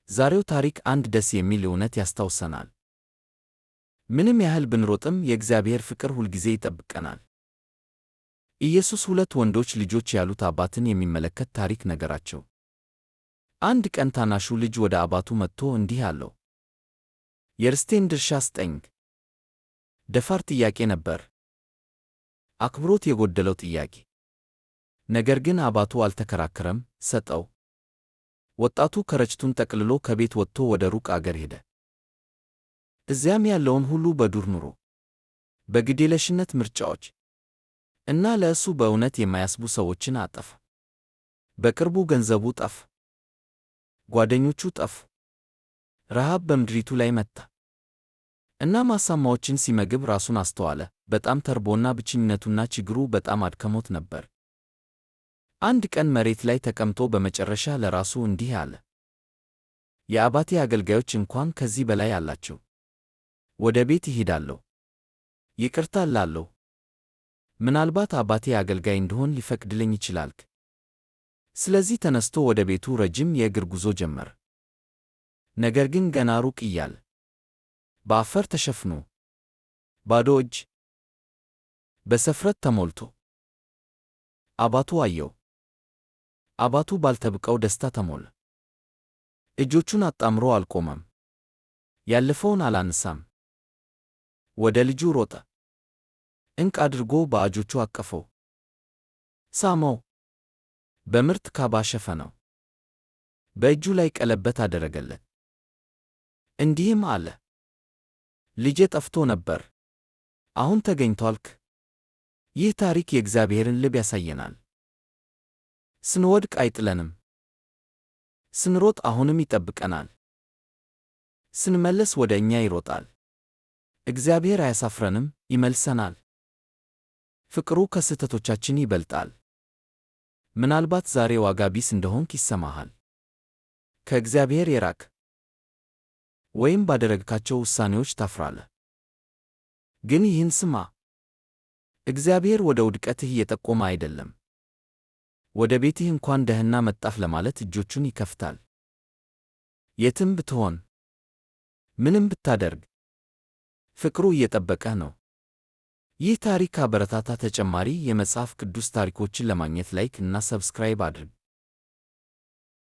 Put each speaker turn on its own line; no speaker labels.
ዛሬው ታሪክ አንድ ደስ የሚል እውነት ያስታውሰናል። ምንም ያህል ብንሮጥም የእግዚአብሔር ፍቅር ሁልጊዜ ይጠብቀናል። ኢየሱስ ሁለት ወንዶች ልጆች ያሉት አባትን የሚመለከት ታሪክ ነገራቸው። አንድ ቀን ታናሹ ልጅ ወደ አባቱ መጥቶ እንዲህ አለው፣ የርስቴን ድርሻ ስጠኝ። ደፋር ጥያቄ ነበር፣ አክብሮት የጎደለው ጥያቄ። ነገር ግን አባቱ አልተከራከረም፣ ሰጠው። ወጣቱ ከረጢቱን ጠቅልሎ ከቤት ወጥቶ ወደ ሩቅ አገር ሄደ። እዚያም ያለውን ሁሉ በዱር ኑሮ፣ በግዴለሽነት ምርጫዎች እና ለእሱ በእውነት የማያስቡ ሰዎችን አጠፋ። በቅርቡ ገንዘቡ ጠፋ፣ ጓደኞቹ ጠፉ። ረሃብ በምድሪቱ ላይ መታ። እናም አሳማዎችን ሲመግብ ራሱን አስተዋለ። በጣም ተርቦና ብቸኝነቱና ችግሩ በጣም አድክሞት ነበር። አንድ ቀን መሬት ላይ ተቀምጦ በመጨረሻ ለራሱ እንዲህ አለ፣ የአባቴ አገልጋዮች እንኳን ከዚህ በላይ አላቸው። ወደ ቤት እሄዳለሁ፣ ይቅርታ እላለሁ። ምናልባት አባቴ አገልጋይ እንድሆን ሊፈቅድልኝ ይችላል። ስለዚህ ተነስቶ ወደ ቤቱ ረጅም የእግር ጉዞ ጀመረ። ነገር ግን ገና ሩቅ እያለ በአፈር ተሸፍኖ፣ ባዶ እጅ፣ በሰፍረት ተሞልቶ አባቱ አየው። አባቱ ባልጠበቀው ደስታ ተሞላ። እጆቹን አጣምሮ አልቆመም። ያለፈውን አላነሳም። ወደ ልጁ ሮጠ። እንቅ አድርጎ በእጆቹ አቀፈው፣ ሳመው፣ በምርጥ ካባ ሸፈነው፣ በእጁ ላይ ቀለበት አደረገለት። እንዲህም አለ፣ ልጄ ጠፍቶ ነበር፣ አሁን ተገኝቷል። ይህ ታሪክ የእግዚአብሔርን ልብ ያሳየናል። ስንወድቅ አይጥለንም። ስንሮጥ አሁንም ይጠብቀናል። ስንመለስ ወደ እኛ ይሮጣል። እግዚአብሔር አያሳፍረንም፣ ይመልሰናል። ፍቅሩ ከስህተቶቻችን ይበልጣል። ምናልባት ዛሬ ዋጋ ቢስ እንደሆንክ ይሰማሃል። ከእግዚአብሔር የራቅ ወይም ባደረግካቸው ውሳኔዎች ታፍራለህ። ግን ይህን ስማ፣ እግዚአብሔር ወደ ውድቀትህ እየጠቆመ አይደለም። ወደ ቤትህ እንኳን ደህና መጣህ ለማለት እጆቹን ይከፍታል። የትም ብትሆን፣ ምንም ብታደርግ፣ ፍቅሩ እየጠበቀህ ነው። ይህ ታሪክ አበረታታ። ተጨማሪ የመጽሐፍ ቅዱስ ታሪኮችን ለማግኘት like እና subscribe አድርግ።